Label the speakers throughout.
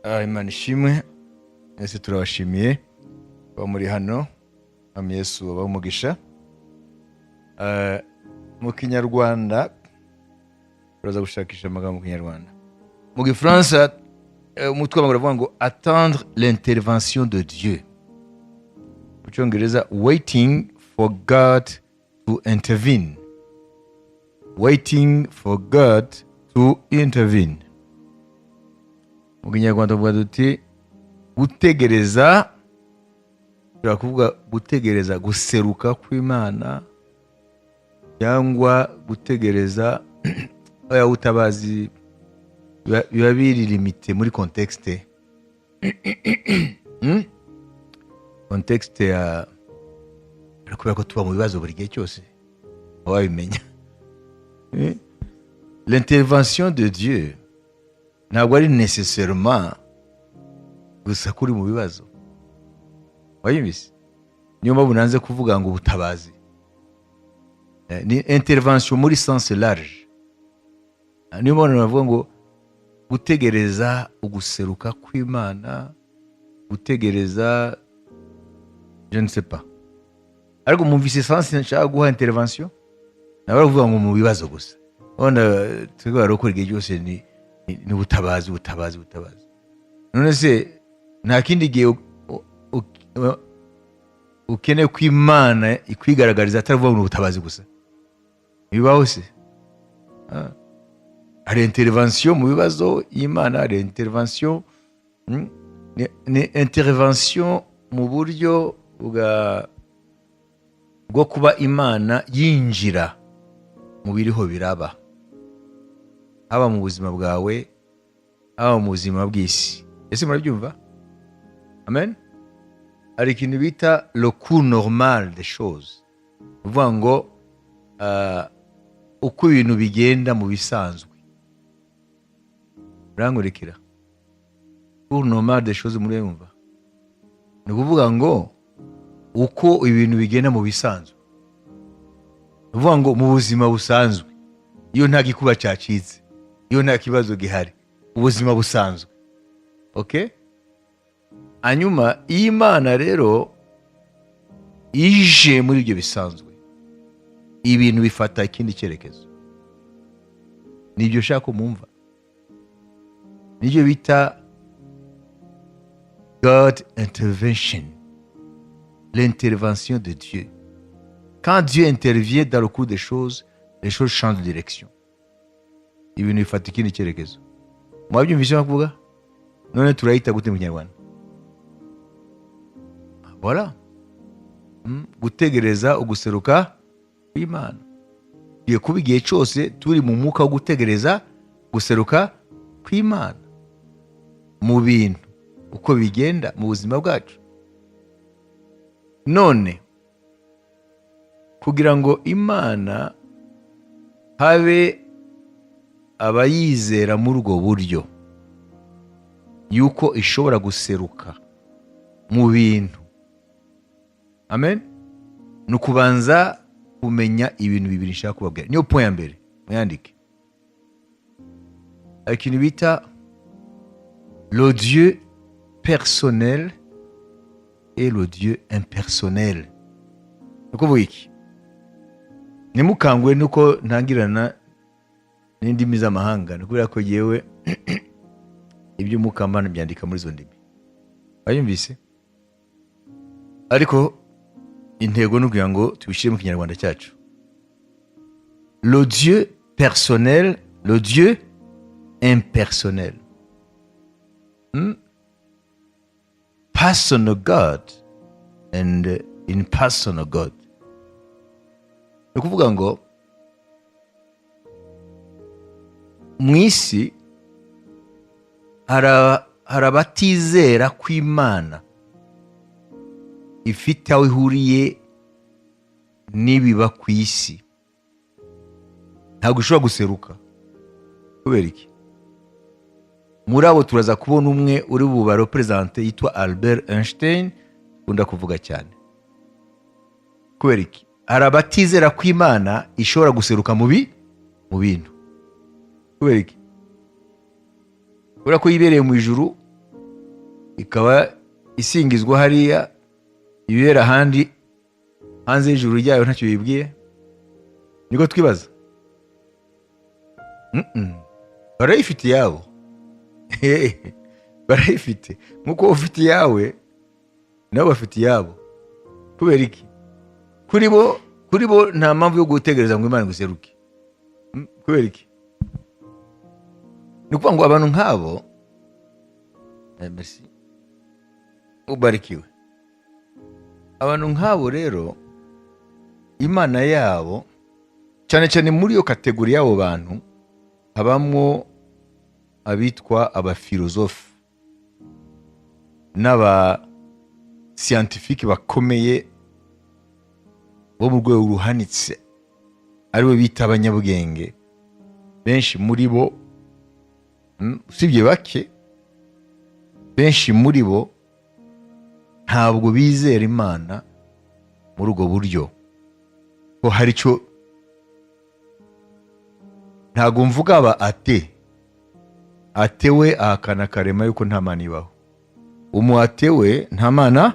Speaker 1: Imana ishimwe. Mwese turabashimiye kuba muri hano. Mwami Yesu abahe umugisha. Mu Kinyarwanda turaza gushakisha amagambo mu Kinyarwanda. Mu Gifaransa umutwe w'amagambo uravuga ngo "Attendre l'intervention de Dieu". Mu Cyongereza, "Waiting for God to intervene". Waiting for God to intervene. Mu Kinyarwanda tuvuga duti gutegereza, tushobora kuvuga gutegereza guseruka kw'Imana cyangwa gutegereza oya ubutabazi, biba biri limité muri contexte. Contexte ya kubera ko tuba mu bibazo buri gihe cyose, wabimenya. L'intervention de Dieu ntabwo ari nécessairement gusa kuri mu bibazo, wayumvise? Niyo mpamvu nanze kuvuga ngo ubutabazi. Ni intervention muri sens large. Niyo mpamvu bavuga ngo gutegereza uguseruka kw'Imana, gutegereza, je ne sais pas, ariko mwumvise sens nshaka guha intervention. Nawe baravuga ngo mu bibazo gusa. Urabona twebwe barokora igihe cyose ni ubutabazi, ubutabazi, ubutabazi. None se nta kindi gihe ukeneye ko Imana ikwigaragariza atari ukuvuga ngo ni ubutabazi gusa? Bibaho se? Hari intervention mu bibazo y'Imana, hari intervention, ni intervention mu buryo bwo kuba Imana yinjira mu biriho biraba, haba mu buzima bwawe, haba mu buzima bw'isi. Ese murabyumva? Amen. Hari ikintu bita le cours normal des choses, ni ukuvuga ngo uko ibintu bigenda mu bisanzwe. Urankurikira? Cours normal des choses, murayumva? Ni ukuvuga ngo uko ibintu bigenda mu bisanzwe, ni ukuvuga ngo mu buzima busanzwe, iyo nta gikuba cyacitse, iyo nta kibazo gihari, ubuzima busanzwe, okay? Hanyuma iyo Imana rero ije muri ibyo bisanzwe, ibintu bifata ikindi cyerekezo. Nibyo ushaka ko mwumva, nibyo bita God intervention, l'intervention de Dieu. Quand Dieu intervient dans le cours des choses, les choses changent de direction, ibintu bifata ikindi cyerekezo. Mwabyumvise icyo kuvuga? None turayita gute mu Kinyarwanda? Voilà. Gutegereza uguseruka kw'Imana. Tugiye kuba igihe cyose turi mu mwuka wo gutegereza guseruka kw'Imana mu bintu uko bigenda mu buzima bwacu. None kugira ngo Imana habe abayizera muri ubwo buryo yuko ishobora guseruka mu bintu, amen, ni ukubanza kumenya ibintu bibiri nshaka kubabwira. Niyo point ya mbere, muyandike. Hari ikintu bita le Dieu personnel et le Dieu impersonnel. Ni ukuvuga iki? Ntimukangwe nuko ntangirana n'indimi z'amahanga, ni ukubera ko yewe ibyo mukambana byandika muri izo ndimi, wayumvise? Ariko intego ni ukugira ngo tubishyire mu Kinyarwanda cyacu. Le Dieu personnel, le Dieu impersonnel. Personal God and impersonal God. Ni ukuvuga ngo mu isi hari abatizera ko Imana ifite aho ihuriye n'ibiba ku isi, ntabwo ishobora guseruka. Kubera iki? Muri abo turaza kubona umwe uri bubareprésente yitwa Albert Einstein, ukunda kuvuga cyane. Kubera iki? Hari abatizera ko Imana ishobora guseruka mu bintu. Kubera iki? Kubera ko yibereye mu ijuru. Ikaba isingizwa hariya, ibibera ahandi hanze y'ijuru ryayo ntacyo bibwiye. Niko twibaza. Barayifite iyabo, barayifite nk'uko ufite iyawe, nabo bafite iyabo. Kubera iki? Kuri bo nta mpamvu yo gutegereza ngo Imana iguseruke. Kubera iki? Ni ukuvuga ngo abantu nk'abo, merci, ubarikiwe. Abantu nk'abo rero, Imana yabo, cyane cyane muri iyo catégorie y'abo bantu, habamwo abitwa abafilozofe n'aba scientifiques bakomeye bo mu rwego ruhanitse, aribo bita abanyabwenge. Benshi muri bo, usibye bake, benshi muri bo ntabwo bizera Imana muri ubwo buryo, ko hari icyo. Ntabwo mvuga aba athée. Athée we ahakana karema yuko nta Mana ibaho. Umu athée we nta Mana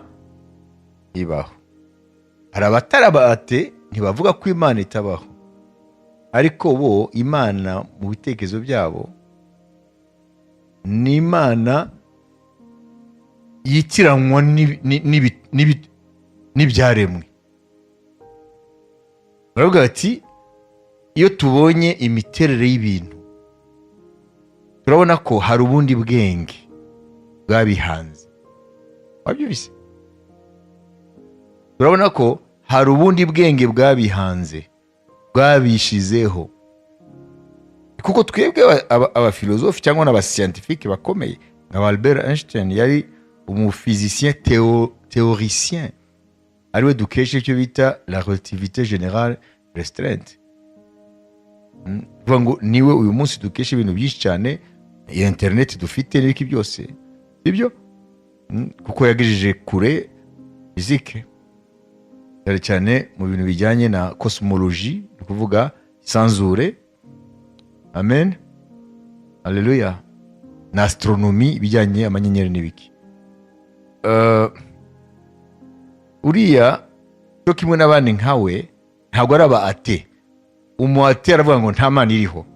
Speaker 1: ibaho. Hari abatari aba athée, ntibavuga ko Imana itabaho, ariko bo Imana mu bitekerezo byabo ni Imana yitiranwa n'ibyaremwe. Baravuga bati: "Iyo tubonye imiterere y'ibintu, turabona ko hari ubundi bwenge bwabihanze." Wabyumvise? Turabona ko hari ubundi bwenge bwabihanze, bwabishizeho, kuko twebwe abafilozofi cyangwa n'aba scientifiques bakomeye nka Albert Einstein, yari umu physicien théoricien, ariwe dukesha icyo bita la relativité générale restreinte. Kuvuga ngo niwe uyu munsi dukesha ibintu byinshi cyane, iyo internet dufite n'ibiki byose, sibyo? Kuko yagejeje kure physique, cyane cyane mu bintu bijyanye na cosmologie, ni ukuvuga isanzure, amen, aleluya, na astronomie, ibijyanye amanyenyeri n'ibiki. Uriya cyo kimwe n'abandi nkawe ntabwo ari aba athée. Umu athée aravuga ngo nta Mana iriho.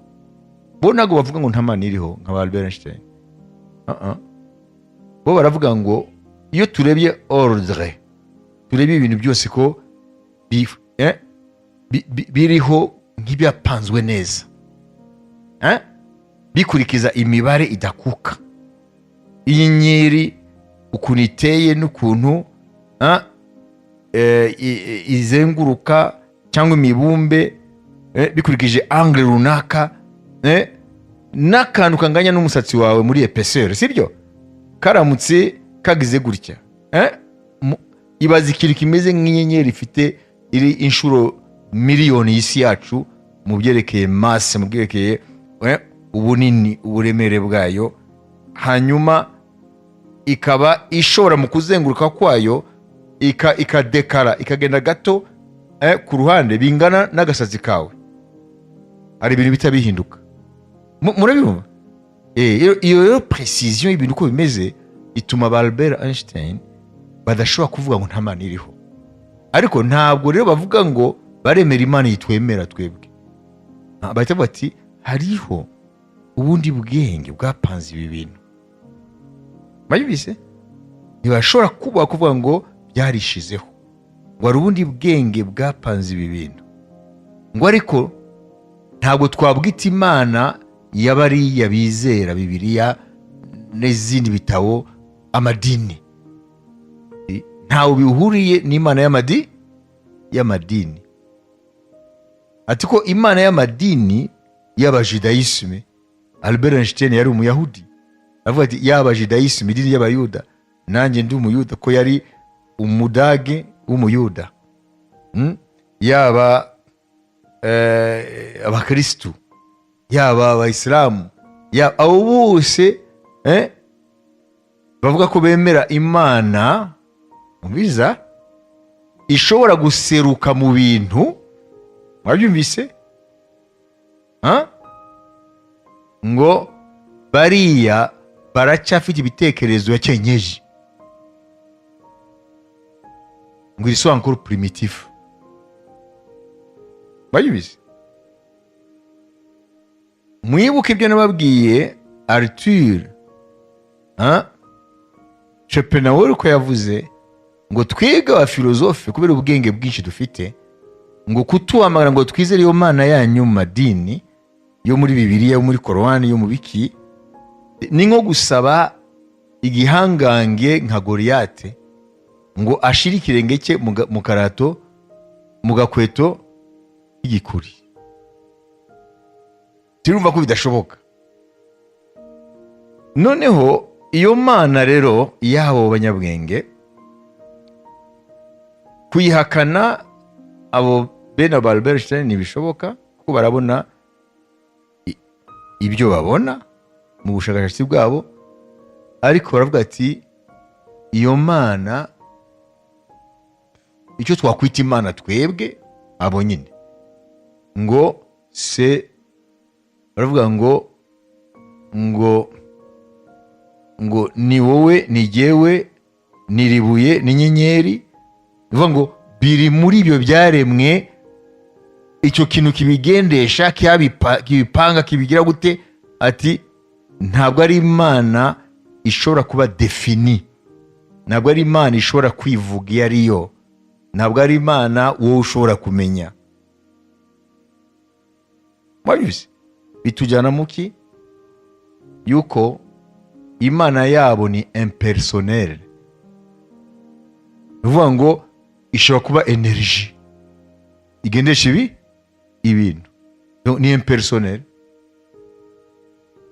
Speaker 1: Bo ntabwo bavuga ngo nta Mana iriho nka ba Albert Einstein. Uh-uh. Bo baravuga ngo iyo turebye ordre, turebye ibintu byose ko biriho nk'ibyapanzwe neza, bikurikiza imibare idakuka, inyenyeri ukuntu iteye n'ukuntu izenguruka, cyangwa imibumbe, bikurikije angle runaka, n'akantu kanganya n'umusatsi wawe muri épaisseur, sibyo? Karamutse kagize gutya, ibaza ikintu kimeze nk'inyenyeri ifite iri inshuro miliyoni y'isi yacu mu byerekeye masse, mu byerekeye ubunini, uburemere bwayo, hanyuma ikaba ishobora mu kuzenguruka kwayo ikadekara, ikagenda gato ku ruhande bingana n'agasatsi kawe, hari ibintu bihita bihinduka. Murabibona? Iyo rero précision y'ibintu uko bimeze ituma ba Albert Einstein badashobora kuvuga ngo nta Mana iriho. Ariko ntabwo rero bavuga ngo baremera Imana yitwemera twebwe. Bahita bavuga ati: "Hariho ubundi bwenge bwapanze ibi bintu." Babyumvise? Ntibashobora kuba kuvuga ngo byarishizeho, ngo hari ubundi bwenge bwapanze ibi bintu, ngo ariko ntabwo twabwita Imana y'abariya bizera Bibiliya n'izindi bitabo, amadini. Ntawe bihuriye n'Imana y'amadini. Ati ko Imana y'amadini y'aba judaïsme, Albert Einstein yari umuyahudi, avuga ati yaba judaïsme, idini y'Abayuda, nanjye ndi Umuyuda, ko yari Umudage w'Umuyuda. Yaba Abakristu, yaba Abayisilamu, abo bose bavuga ko bemera Imana umviza ishobora guseruka mu bintu. Mwabyumvise? Ha? Ngo bariya Baracyafite ibitekerezo ya kienyeji, ngo ils sont encore primitifs. Bayibizi. Mwibuke ibyo nababwiye, Arthur, hein? Schopenhauer, ko yavuze ngo twebwe abafilozofe, kubera ubwenge bwinshi dufite, ngo kutuhamagara ngo twizere iyo mana yanyu mu madini, yo muri Bibiliya, yo muri Korowani, yo mu biki, ni nko gusaba igihangange nka Goriyate ngo ashire ikirenge cye mu karato, mu gakweto k'igikuri. Turumva ko bidashoboka. Noneho iyo mana rero y'abo banyabwenge, kuyihakana abo bene aba Albert Einstein ntibishoboka, kuko barabona ibyo babona mu bushakashatsi bwabo. Ariko baravuga ati iyo mana, icyo twakwita imana twebwe abo nyine, ngo se baravuga ngo ni wowe, ni jyewe, ni ribuye, ni inyenyeri. Ni ukuvuga ngo biri muri ibyo byaremwe, icyo kintu kibigendesha, kibipanga, kibigira gute. Ati ntabwo ari imana ishobora kuba définie, ntabwo ari imana ishobora kwivuga iyo ari yo, ntabwo ari imana wowe ushobora kumenya. Mwabizi, bitujyana muki yuko imana yabo ni impersonnel. Ni ukuvuga ngo ishobora kuba énergie igendesha ibintu. Donc, ni impersonnel.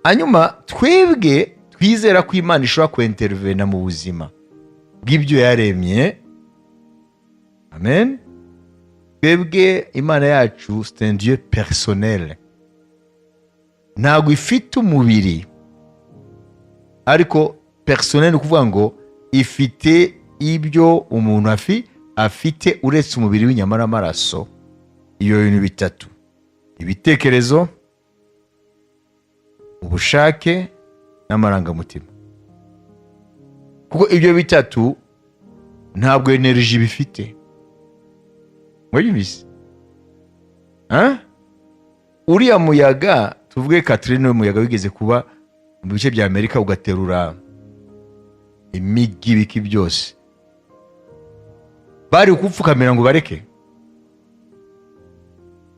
Speaker 1: Hanyuma twebwe twizera ko imana ishobora kwintervena mu buzima bw'ibyo yaremye, amen. Twebwe imana yacu, c'est un Dieu personnel. Ntabwo ifite umubiri, ariko personnel, ni ukuvuga ngo ifite ibyo umuntu afite uretse umubiri w'inyama n'amaraso. Ibyo bintu bitatu: ibitekerezo, ubushake n'amarangamutima. Kuko ibyo bitatu ntabwo énergie bifite. Mwabyumvise? Hein? Uriya muyaga, tuvuge Katrina, umuyaga wigeze kuba mu bice bya Amerika ugaterura imigi, ibiki byose, bari kupfukamira ngo bareke?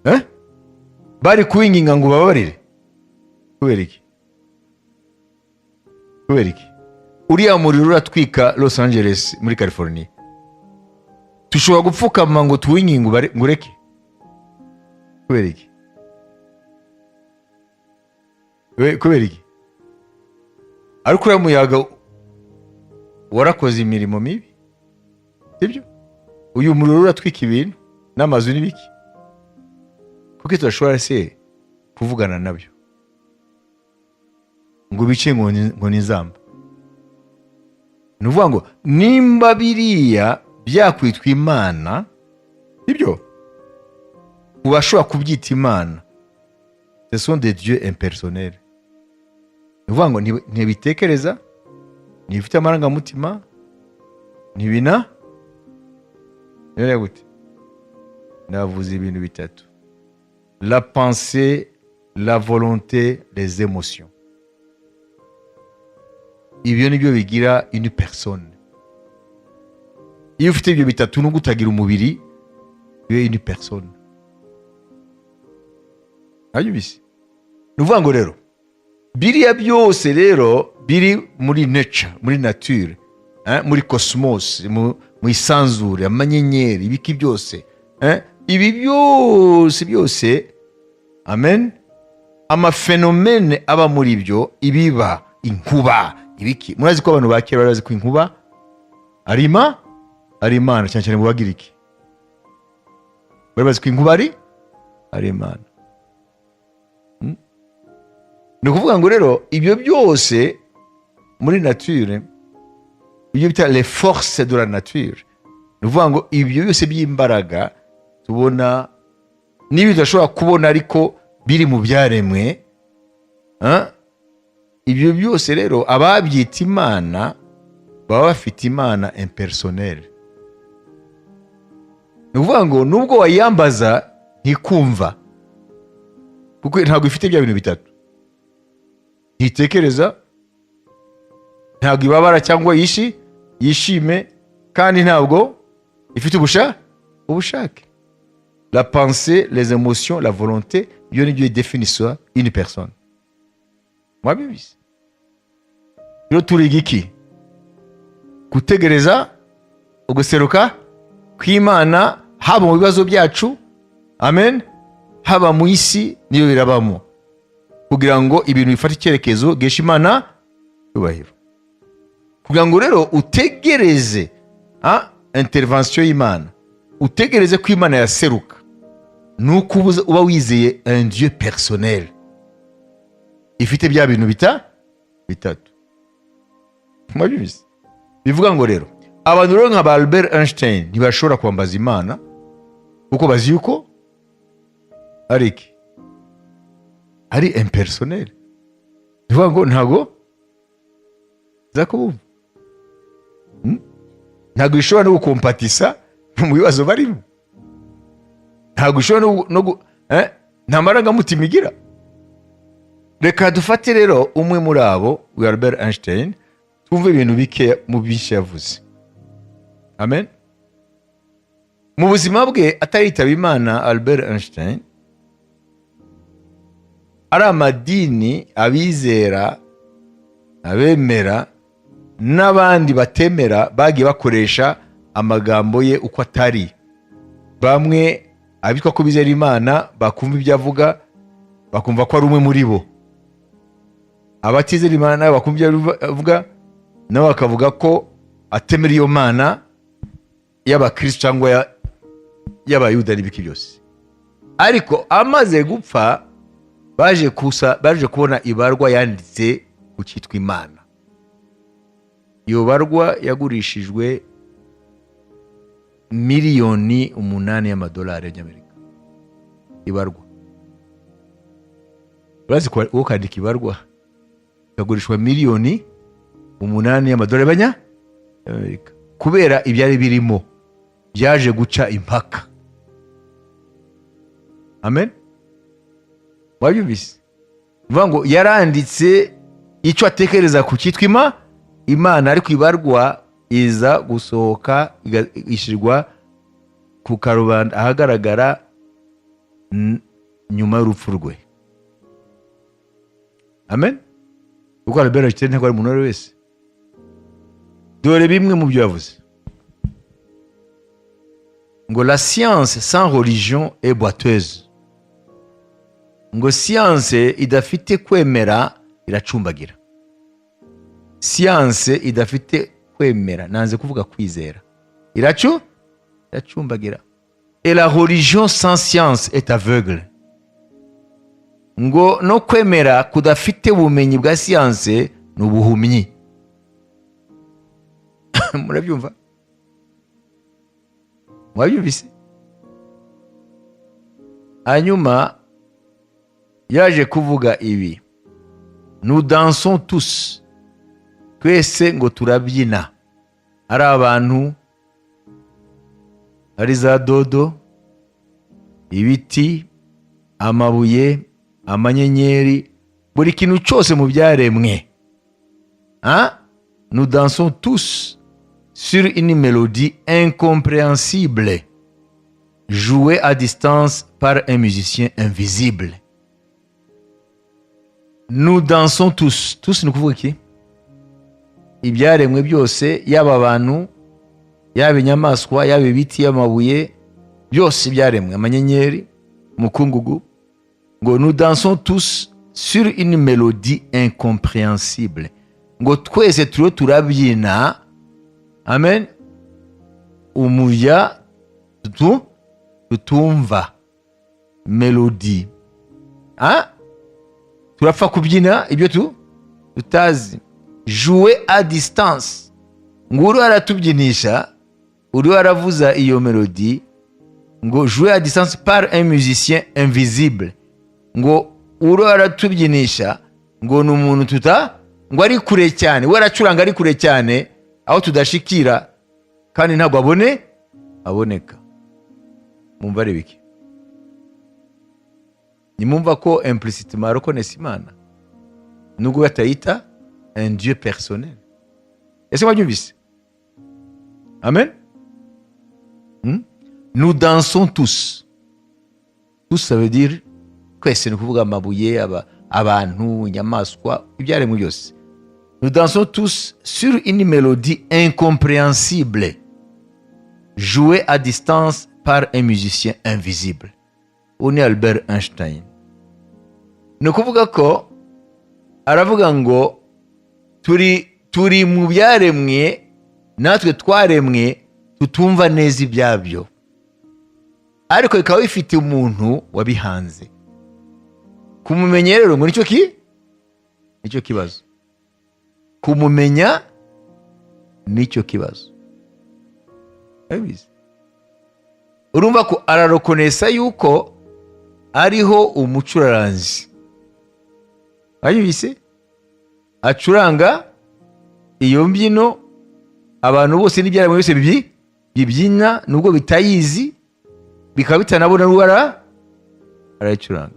Speaker 1: Eh? Bari kuwinginga ngo bababarire? Kubera iki? Kubera iki? Uriya muriro uratwika Los Angeles muri California, tushobora gupfukama ngo tuwinginge ngo ureke? Kubera iki? Kubera iki? Ariko uriya muyaga warakoze imirimo mibi, sibyo? Uyu muriro uratwika ibintu n'amazu n'ibiki, kuko tudashobora se kuvugana nabyo ngo bice ngo ni inzamba? Ni ukuvuga ngo nimba biriya byakwitwa imana, sibyo, ku bashobora kubyita imana, ce sont des dieux impersonnels. Ni ukuvuga ngo ntibitekereza, ntibifite amarangamutima, ntibina rero gute. Navuze ibintu bitatu: la pensée, la volonté, les émotions. Ibyo nibyo bigira une personne. Iyo ufite ibyo bitatu, nubwo utagira umubiri, tu es une personne. Wabyumvise? Ni ukuvuga ngo rero biriya byose rero biri muri nature, muri nature, muri cosmos, mu isanzure, amanyenyeri, ibiki byose, ibi byose byose, amen, ama phénomènes aba muri byo, ibiba, inkuba, ibiki. Murazi ko abantu ba kera bari bazi ko inkuba ari imana, cyane cyane mu Bagiriki bari bazi ko inkuba ari imana. Ni ukuvuga ngo rero ibyo byose muri nature, ibyo bita les forces de la nature, ni ukuvuga ngo ibyo byose by'imbaraga tubona n'ibyo tudashobora kubona ariko biri mu byaremwe, hein? Ibyo byose rero, ababyita Imana baba bafite imana impersonnelle. Ni ukuvuga ngo nubwo wayambaza ntikumva, kuko ntabwo ifite bya bintu bitatu: ntitekereza, ntabwo ibabara cyangwa yishime, kandi ntabwo ifite ubushake. La pensée, les émotions, la volonté, ibyo ni byo définissa une personne. Mwabibizi rero. Turiga iki? Gutegereza uguseruka kw'Imana, haba mu bibazo byacu, amen, haba mu isi, niyo birabamo, kugira ngo ibintu bifate icyerekezo gesha Imana cyubahiro. Kugira ngo rero utegereze intervention y'Imana, utegereze ko Imana yaseruka, ni uko uba wizeye un Dieu personnel ifite bya bintu bitatu. Mwabizi. Bivuga ngo rero abantu rero nka ba Albert Einstein ntibashobora kwambaza Imana, kuko bazi yuko ari iki? Ari impersonnel. Ni ukuvuga ngo ntabwo za kubumva. Ntabwo ishobora no gukompatisa mu bibazo barimo, ntabwo ishobora no nta marangamutima igira. Reka dufate rero umwe muri abo, we Albert Einstein, twumve ibintu bike mu byinshi yavuze. Amen. Mu buzima bwe ataritaba Imana, Albert Einstein, ari amadini, abizera, abemera n'abandi batemera, bagiye bakoresha amagambo ye uko atari. Bamwe abitwa ko bizera Imana bakumva ibyo avuga, bakumva ko ari umwe muri bo. Abatizera Imana nabo bakumva ibyo avuga, nabo bakavuga ko atemera iyo Mana y'abakristo cyangwa y'abayuda n'ibiki byose. Ariko amaze gupfa, baje kubona ibarwa yanditse ku cyitwa Imana. Iyo barwa yagurishijwe miliyoni 8 y'amadolari y'Amerika. Ibarwa, urazi ko uwo kwandika ibarwa ikagurishwa miliyoni 8 y'amadolari y'Amerika, kubera ibyari birimo byaje guca impaka. Amen. Wabyumvise? Bivuga ngo yaranditse icyo atekereza ku cyitwa Imana, ariko ibarwa iza gusohoka, ishyirwa ku karubanda ahagaragara nyuma y'urupfu rwe. Amen. Kuko Albert Einstein ntabwo ari umuntu uwo ari we wese. Dore bimwe mu byo yavuze ngo: "La science sans religion est boiteuse." Ngo science idafite kwemera iracumbagira. Science idafite kwemera, nanze kuvuga kwizera, iracumbagira. "Et la religion sans science est aveugle." Ngo no kwemera kudafite ubumenyi bwa siyanse ni ubuhumyi. Murabyumva? Mwabyumvise? Hanyuma yaje kuvuga ibi: "Nous dansons tous." Twese ngo turabyina, ari abantu, ari za dodo, ibiti, amabuye, amanyenyeri, buri kintu cyose mu byaremwe. Hein? "Nous dansons tous sur une mélodie incompréhensible jouée à distance par un musicien invisible." Nous dansons tous. Tous ni ukuvuga iki? Ibyaremwe byose, yaba abantu, yaba inyamaswa, yaba ibiti, y'amabuye, byose byaremwe, amanyenyeri, umukungugu. Ngo nous dansons tous sur une mélodie incompréhensible. Ngo twese turiho turabyina, amen, umurya tutumva mélodie. Ah? Turapfa kubyina ibyo tutazi. Jouée à distance, ngo uriho aratubyinisha, uriho aravuza iyo mélodie, ngo jouée à distance par un musicien invisible, ngo uriho aratubyinisha. Ngo ni umuntu tuta ngo ari kure cyane, we aracuranga ari kure cyane aho tudashikira, kandi ntabwo aboneka. Mumva ari biki? Nimumva ko implicitement reconnaisse Imana nubwo batayita un dieu personnel. Ese wabyumvise? Amen. Nous dansons tous. Tous, ça veut dire twese, ni ukuvuga amabuye, abantu, inyamaswa, ibyaremwe byose. Nous dansons tous sur une mélodie incompréhensible jouée à distance par un musicien invisible. Uwo ni Albert Einstein. Ni ukuvuga ko aravuga ngo turi mu byaremwe, natwe twaremwe tutumva neza ibyabyo, ariko bikaba bifite umuntu wabihanze. Kumumenya rero ngo nicyo kibazo. Kumumenya nicyo kibazo. Urabizi? Urumva ko arareconnaissa yuko ariho umucuraranzi, wayibise, acuranga iyo mbyino abantu bose n'ibyaremwe byose bibyina, nubwo bitayizi, bikaba bitanabona n'uwara arayicuranga.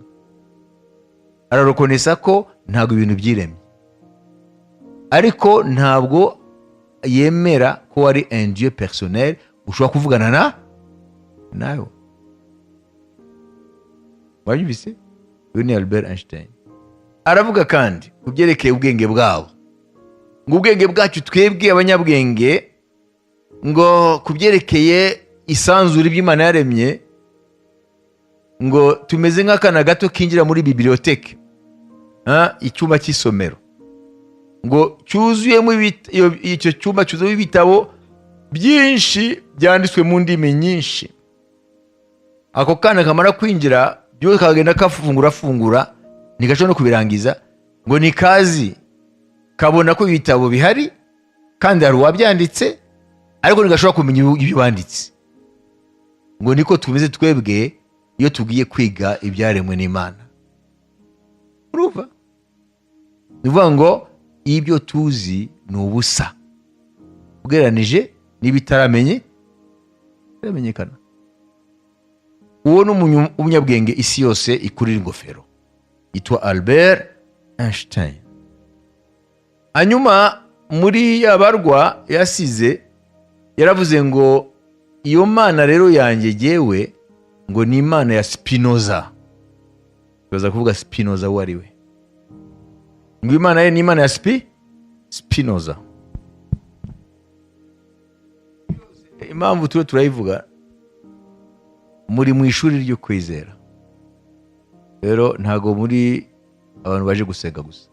Speaker 1: Arareconnaissa ko ntabwo ibintu byiremye, ariko ntabwo yemera ko ari un dieu personnel ushobora kuvugana nawe. Wabyumvise? Uyu ni Albert Einstein. Aravuga kandi ku byerekeye ubwenge bwabo, ngo ubwenge bwacu twebwe abanyabwenge, ngo ku byerekeye isanzure by'Imana yaremye, ngo tumeze nk'akana gato kinjira muri bibliothèque, icyumba cy'isomero, ngo cyuzuyemo icyo cyumba cyuzuyemo ibitabo byinshi byanditswe mu ndimi nyinshi. Ako kana kamara kwinjira byose kagenda kafungura afungura, ntigashobora no kubirangiza, ngo nikazi kabona ko ibitabo bihari kandi hari uwabyanditse, ariko ntigashobora kumenya ibyo banditse. Ngo niko tumeze twebwe iyo tugiye kwiga ibyaremwe n'Imana. Urumva, ni ukuvuga ngo ibyo tuzi ni ubusa ugereranije n'ibitaramenye bitaramenyekana. Uwo ni umunyabwenge isi yose ikurira ingofero, yitwa Albert Einstein. Hanyuma muri ya barwa yasize yaravuze ngo iyo mana rero yanjye jyewe ngo ni Imana ya Spinoza. Baza kuvuga Spinoza uwo ari we. Ngo Imana ye ni Imana ya Spinoza. Impamvu turiho turayivuga, muri mu ishuri ryo kwizera rero, ntabwo muri abantu baje gusenga gusa,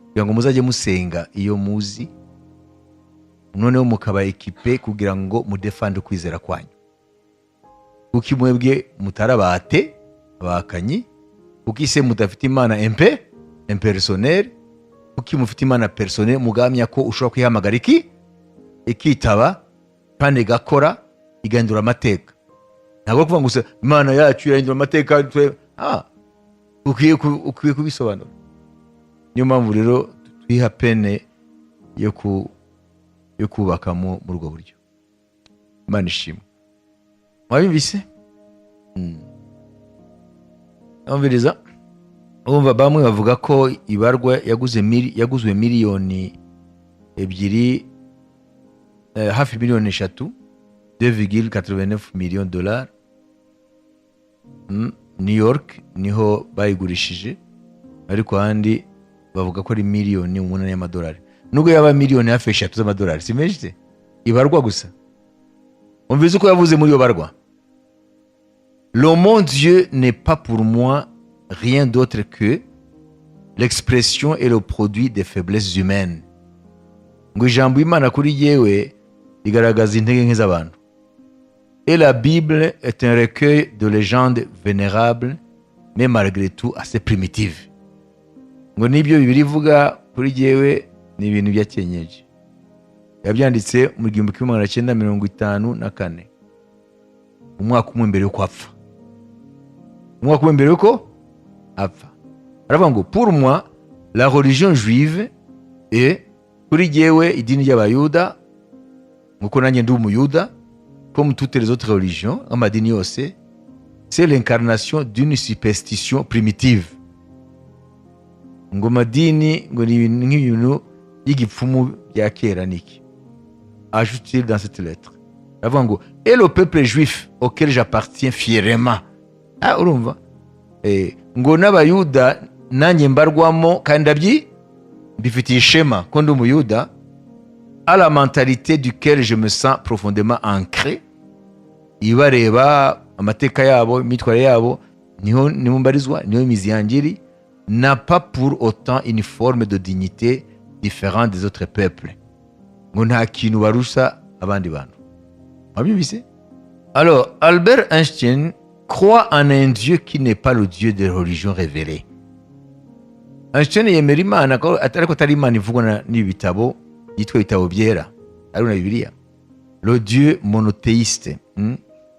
Speaker 1: kugira ngo muzajye musenga iyo muzi, noneho mukaba équipé kugira ngo mudéfende kwizera kwanyu. Kuko mwebwe mutarabate abahakanyi, kuko ise mudafite Imana impersonnelle, kuko mufite Imana personnelle, mugamya ko ushobora kwihamagara iki ikitaba kandi igakora, igahindura amateka. Ntabwo ari ukuvuga ngo gusa Imana yacu irahindura amateka. Ukwiye kubisobanura. Niyo mpamvu rero twiha peine yo kubakamo muri ubwo buryo. Imana ishimwe. Mwabibise? Umviriza, urumva bamwe bavuga ko ibarwa yaguzwe miliyoni 2, hafi miliyoni 3, 2,89 millions dollars. New York niho bayigurishije, ariko ahandi bavuga ko ari miliyoni 8 y'amadolari. Nubwo yaba miliyoni hafi 3 z'amadolari, si menshi se ibarwa gusa? Umvise uko yavuze muri iyo barwa: "Le mot Dieu n'est pas pour moi rien d'autre que l'expression et le produit des faiblesses humaines." Ngo ijambo Imana kuri yewe rigaragaza intege nke z'abantu. "Et la Bible est un recueil de légendes vénérables, mais malgré tout assez primitives." Ngo nibyo Bibiliya ivuga kuri jyewe ni ibintu bya kienyeji. Yabyanditse mu 1954, umwaka umwe mbere y'uko apfa. Umwaka umwe mbere y'uko apfa aravuga ngo: "Pour moi, La religion juive et kuri jyewe idini ry'Abayuda, nkuko nanjye ndi Umuyuda, comme toutes les autres religions, amadini yose, c'est l'incarnation d'une superstition primitive. Ngo amadini ngo ni ibintu nk'ibintu by'igipfumu bya kera niki. Ajoute-t-il dans cette lettre, aravuga ngo: et le peuple juif auquel j'appartiens fièrement. Ah, urumva, ngo n'Abayuda nanjye mbarwamo kandi ndabyi mbifitiye ishema ko ndi Umuyuda, à la mentalité duquel je me sens profondément ancré, ibareba amateka yabo, imyitwarire yabo, niho niho mbarizwa, niho imizi yanjye iri, n'a pas pour autant une forme de dignité différente des autres peuples. Ngo nta kintu barusha abandi bantu. Wabyumvise? Alors Albert Einstein croit en un Dieu qui n'est pas le Dieu des religions révélées. Einstein yemera Imana ariko atari Imana ivugwa n'ibi bitabo byitwa ibitabo byera, ari na Bibiliya, le Dieu monothéiste,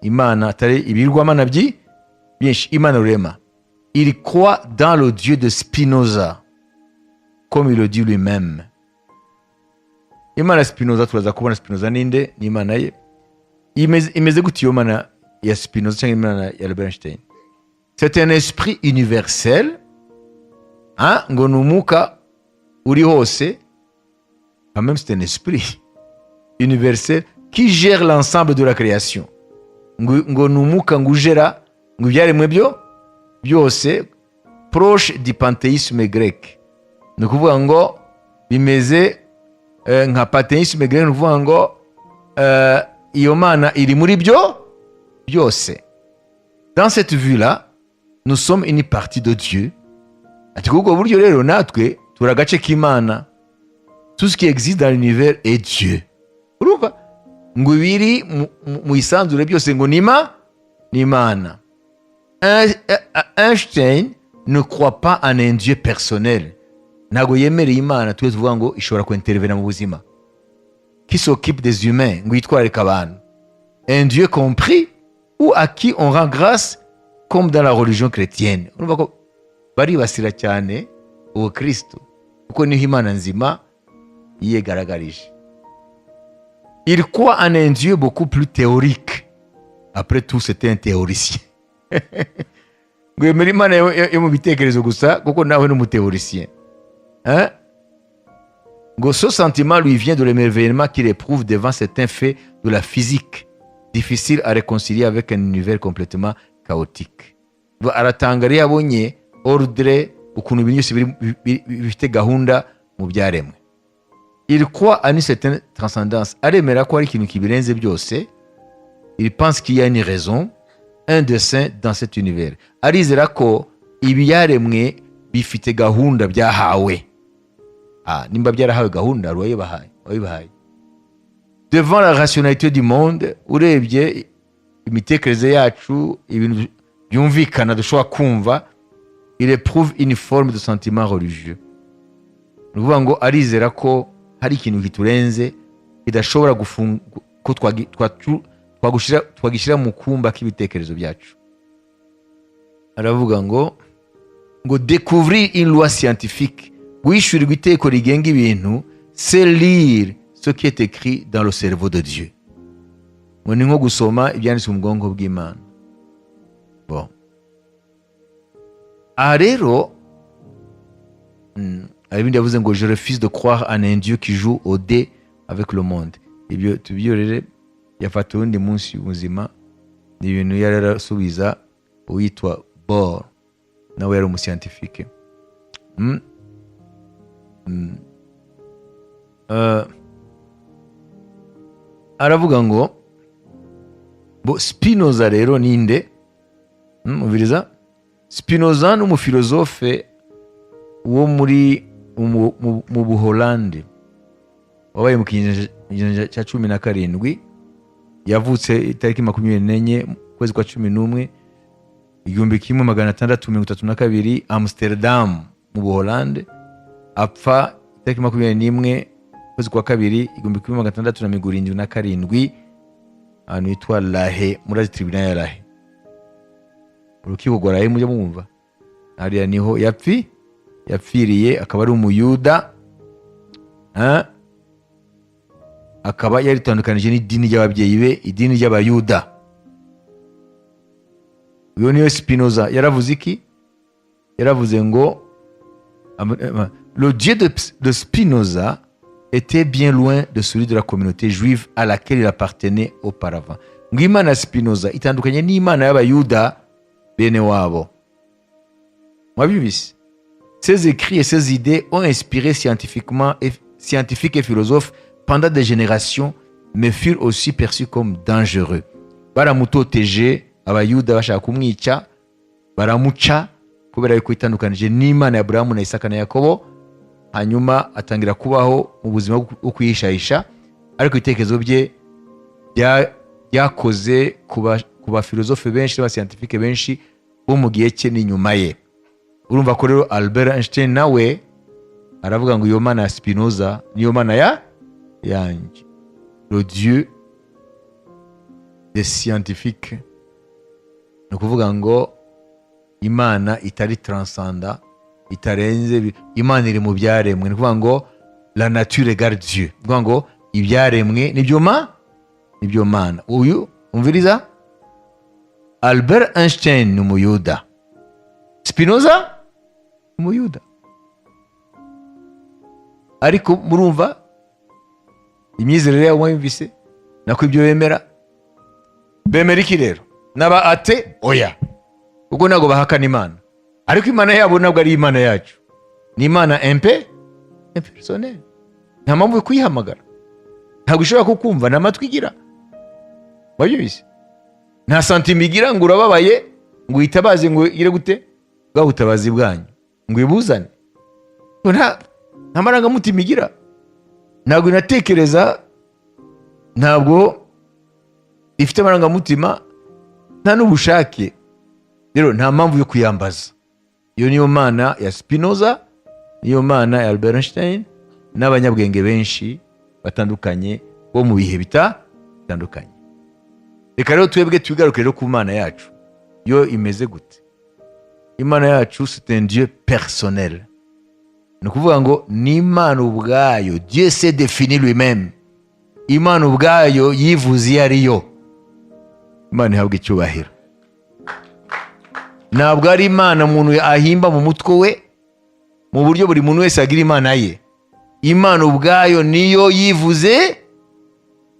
Speaker 1: Imana atari ibirwamana byinshi, Imana rurema. Il croit dans le Dieu de Spinoza, comme il le dit lui-même. Imana ya Spinoza, turaza kubona Spinoza ninde n'Imana ye imeze gute. Iyo mana ya Spinoza cyangwa Imana ya Albert Einstein, c'est un esprit universel, hein? Ngo ni umwuka uri hose. Quand même, c'est un esprit universel qui gère l'ensemble de la création. Ngo ni umwuka ngo ugera ngo ibyaremwe byo byose, proche du panthéisme grec. Ni ukuvuga ngo bimeze nka panthéisme grec. Ni ukuvuga ngo iyo mana iri muri byo byose. Dans cette vue là, nous sommes une partie de Dieu. Ati kubwo buryo rero natwe turi agace k'Imana. Tout ce qui existe dans l'univers est Dieu. Urumva ngo ibiri mu isanzure byose ngo ni Imana. Einstein ne croit pas en un Dieu personnel. Ntabwo yemereye Imana twe tuvuga ngo ishobora kwintervena mu buzima, qui s'occupe des humains, ngo yitwararike abantu, un Dieu compris ou à qui on rend grâce comme dans la religion chrétienne. Urumva ko baribasira cyane Ubukristo kuko niho Imana nzima yigaragarije. Il croit en un Dieu beaucoup plus théorique. Après tout, c'était un théoricien. Ngo yemera Imana yo mu bitekerezo gusa kuko nawe ni umuthéoricien, hein? Ngo ce sentiment lui vient de l'émerveillement qu'il éprouve devant certains faits de la physique difficile à réconcilier avec un univers complètement chaotique. Ngo aratangara iyo abonye ordre, ukuntu ibintu byose bifite gahunda mu byaremwe. Il croit à une certaine transcendance. Aremera ko hari ikintu kibirenze byose. Il pense qu'il y a une raison, un dessein dans cet univers. Arizera ko ibyaremwe bifite gahunda byahawe. Ah, nimba byarahawe gahunda, hari uwayibahaye, wabibahaye. Devant la rationalité du monde, urebye imitekerereze yacu, ibintu byumvikana dushobora kumva, il éprouve une forme de sentiment religieux. Ni ukuvuga ngo arizera ko hari ikintu kiturenze kidashobora ko twagishyira mu kumba k'ibitekerezo byacu. Aravuga ngo découvrir une loi scientifique, guhishurirwa itegeko rigenga ibintu, c'est lire ce qui est écrit dans le cerveau de Dieu. Ngo ni nko gusoma ibyanditswe mu bwonko bw'Imana. Bon, aha rero hari ibindi yavuze ngo: je refuse de croire en un Dieu qui joue au dé avec le monde. Ibyo tubyorere, yafata uwundi munsi muzima. Ni ibintu yari yarasubiza uwitwa Bohr, nawe yari umuscientifique. Aravuga ngo bo Spinoza rero ninde? Umviriza, Spinoza ni umufilozofe wo muri mu Buholande wabaye mu kinyejana cya 17. Yavutse itariki 24 mu kwezi kwa 11 1632, Amsterdam mu Buholande. Apfa itariki 21 ukwezi kwa kabiri 1677, ahantu hitwa La Haye. Murazi tribunal ya La Haye, urukiko rwa La Haye mujya mwumva, hariya niho yapfi. Yapfiriye, akaba ari Umuyuda, hein? Akaba yaritandukanije n'idini ry'ababyeyi be, idini ry'Abayuda. Uyu niyo Spinoza. Yaravuze iki? Yaravuze ngo le Dieu de Spinoza était bien loin de celui de la communauté juive à laquelle il appartenait auparavant. Ngo Imana ya Spinoza itandukanye n'Imana y'Abayuda bene wabo. Mwabyumvise? Ses écrits et ses idées ont inspiré scientifiques et philosophes pendant des générations, mais furent aussi perçus comme dangereux. Baramutoteje Abayuda, bashaka kumwica, baramuca kubera yuko itandukanije n'Imana ya Aburahamu na Isaka na Yakobo. Hanyuma atangira kubaho mu buzima bwo kwihishahisha, ariko ibitekerezo bye byakoze ku bafilozofe benshi n'abascientifiques benshi bo mu gihe cye n'inyuma ye. Urumva ko rero Albert Einstein nawe aravuga ngo iyo Mana ya Spinoza niyo Mana ya yanjye, le Dieu des scientifiques. Ni ukuvuga ngo Imana itari transcendant, itarenze Imana iri mu byaremwe. Ni ukuvuga ngo la nature égale Dieu, ni ukuvuga ngo ibyaremwe nibyo Mana. Uyu, umviriza, Albert Einstein ni Umuyuda, Spinoza ni Umuyuda, ariko murumva imyizerere yabo, mwayumvise nako ibyo bemera. Bemera iki rero? N'aba athées? Oya, kuko ntabwo bahakana Imana, ariko Imana yabo ntabwo ari Imana yacu. Ni Imana impersonnelle. Nta mpamvu yo kuyihamagara, ntabwo ishobora kukumva, nta matwi igira, wabyumvise? Nta sentiment igira ngo urababaye ngo uyitabaze, ngo igire gute bwa butabazi bwanyu, ngo ibuzane. Ngo nta marangamutima igira, ntabwo inatekereza, ntabwo ifite amarangamutima, nta n'ubushake. Rero nta mpamvu yo kuyambaza. Iyo niyo Mana ya Spinoza, niyo Mana ya Albert Einstein n'abanyabwenge benshi batandukanye bo mu bihe bitandukanye. Reka rero twebwe tugaruke rero ku Mana yacu. Yo imeze gute? Imana yacu, c'est un Dieu personnel. Ni ukuvuga ngo ni Imana ubwayo. Dieu s'est défini lui-même. Imana ubwayo yivuze iyo ari yo. Imana ihabwa icyubahiro. Ntabwo ari Imana umuntu ahimba mu mutwe we, mu buryo buri muntu wese agira Imana ye. Imana ubwayo niyo yivuze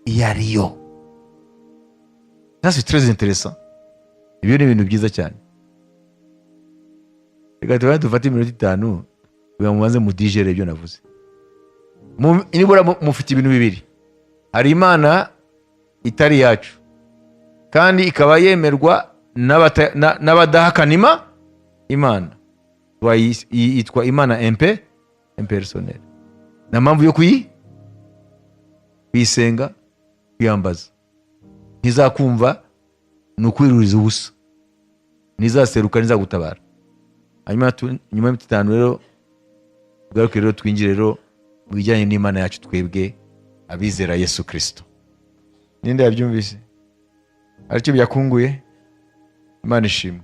Speaker 1: iyo ari yo. Ça, c'est très intéressant. Ibyo ni ibintu byiza cyane. Reka tubanze dufate iminota 5 kugira ngo mubanze mudigère ibyo navuze. Nibura mufite ibintu bibiri: hari Imana itari iyacu kandi ikaba yemerwa n'abadahakana Imana. Yitwa Imana impersonnelle. Nta mpamvu yo kuyisenga, kuyambaza. Ntizakumva, ni ukwiruriza ubusa. Ntizaseruka, ntizagutabara. Hanyuma nyuma y'iminota 5 rero tugaruke rero, twinjire rero mu bijyanye n'Imana yacu twebwe abizera Yesu Kirisito. Ninde yabyumvise? Aricyo byakunguye? Imana ishimwe.